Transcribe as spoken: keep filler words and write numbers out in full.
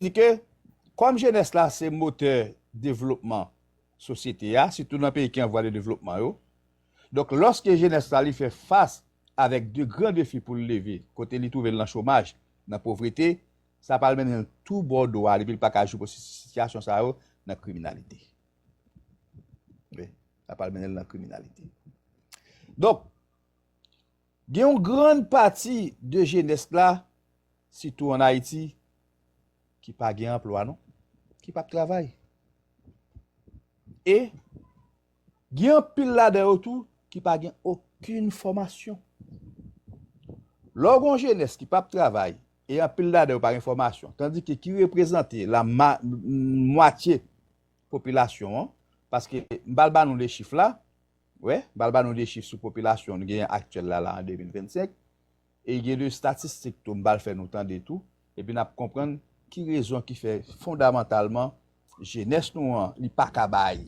di ke, kòm jenès la se motè devlopman sosyete a, sitou nan peyi ki an vwa de devlopman yo, donk, lòske jenès la li fè fas avèk de gran defi pou l leve, kote li twouve l nan chomaj, nan povrete, sa pral mennen l tou bò do a, epi l pa ka jwe pou si-, sitiyasyon sa yo nan kriminalite. Wi, sa pral mennen l nan kriminalite. Donk, gen yon grann pati de jenès la, sitou ann Ayiti, ki pa gen anplwa non, ki p ap travay. E gen anpil ladan yo tou ki pa gen okenn fòmasyon. Lè w gen yon jenès ki p ap travay, e anpil ladan yo pa gen fòmasyon, tandike ki reprezante la ma-, m-, mwatye popilasyon an, paske m pral ba nou de chif la, wi, m pral ba nou de chif sou popilasyon nou genyen aktyèl la, la, an de mil vennsenk, e gen de estatistik tou, m pral fè nou tande tou, epi n ap konprann ki rezon ki fè fondamantalman jenès nou an, li pa ka bay.